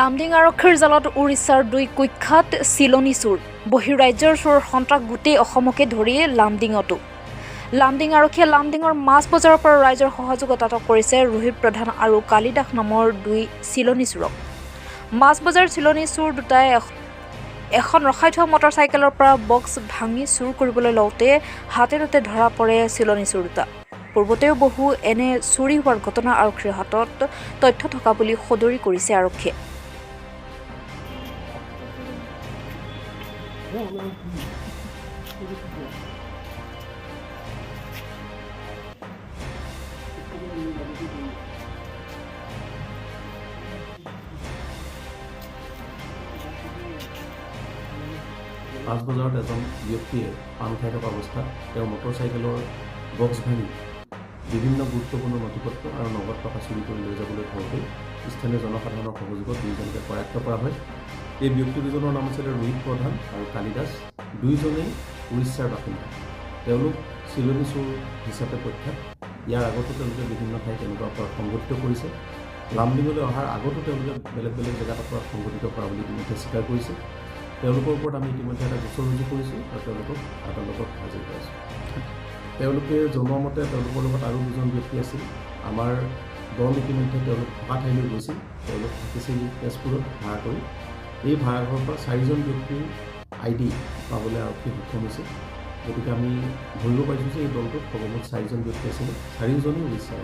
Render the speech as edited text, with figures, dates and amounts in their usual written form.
লামডিং আৰক্ষীৰ জালত উৰিষ্যাৰ দুই কুখ্যাত চিলনী চোৰ। বহিৰাজ্যৰ চোৰৰ সন্ত্ৰাস গোটেই অসমকে ধৰি লামডিঙতো। লামডিং আৰক্ষীয়ে লামডিঙৰ মাছ বজাৰৰ পৰা ৰাইজৰ সহযোগত আটক কৰিছে ৰোহিত প্ৰধান আৰু কালিদাস নামৰ দুই চিলনী চোৰক। মাছ বজাৰ চিলনী চোৰ দুটাই এখন ৰখাই থোৱা মটৰ চাইকেলৰ পৰা বক্স ভাঙি চুৰ কৰিবলৈ লওঁতে হাতে নাতে ধৰা পৰে চিলনী চোৰ দুটা। পূৰ্বতেও বহু এনে চুৰি হোৱাৰ ঘটনা আৰক্ষীৰ হাতত তথ্য থকা বুলি সদৰি কৰিছে আৰক্ষীয়ে। মাছ বজাৰত এজন ব্যক্তিয়ে পাণ খাই থকা অৱস্থাত তেওঁ মটৰ চাইকেলৰ বক্স ভাঙি বিভিন্ন গুৰুত্বপূৰ্ণ নথিপত্ৰ আৰু নগদ টকা চুৰি কৰি লৈ যাবলৈ ধৰোঁতে স্থানীয় জনসাধাৰণৰ সহযোগত দুয়োজনকে কৰায়ত্ব কৰা হয়। এই ব্যক্তি দুজনৰ নাম আছিলে ৰোহিত প্ৰধান আৰু কালিদাস। দুয়োজনেই উৰিষ্যাৰ বাসিন্দা। তেওঁলোক চিলনী চোৰ হিচাপে প্ৰখ্যাত। ইয়াৰ আগতো তেওঁলোকে বিভিন্ন ঠাইত এনেকুৱা অপৰাধ সংঘটিত কৰিছে। লামডিঙলৈ অহাৰ আগতো তেওঁলোকে বেলেগ বেলেগ জেগাত অপৰাধ সংঘটিত কৰা বুলি ইতিমধ্যে স্বীকাৰ কৰিছে। তেওঁলোকৰ ওপৰত আমি ইতিমধ্যে এটা গোচৰ ৰুজু কৰিছোঁ আৰু তেওঁলোকক আদালতত হাজিৰ কৰাইছোঁ। তেওঁলোকে জনোৱা মতে তেওঁলোকৰ লগত আৰু দুজন ব্যক্তি আছিল। আমাৰ দল ইতিমধ্যে তেওঁলোক থকা ঠাইলৈ গৈছিল। তেওঁলোক থাকিছিল তেজপুৰত ভাড়া কৰি। এই ভাড়াঘৰৰ পৰা চাৰিজন ব্যক্তিৰ আই ডি পাবলৈ আৰক্ষী সক্ষম হৈছে। গতিকে আমি ধৰিব পাৰিছোঁ যে এই দলটোত সৰ্বমুঠ চাৰিজন ব্যক্তি আছিলে। চাৰিওজনেই উৰিষ্যাৰ।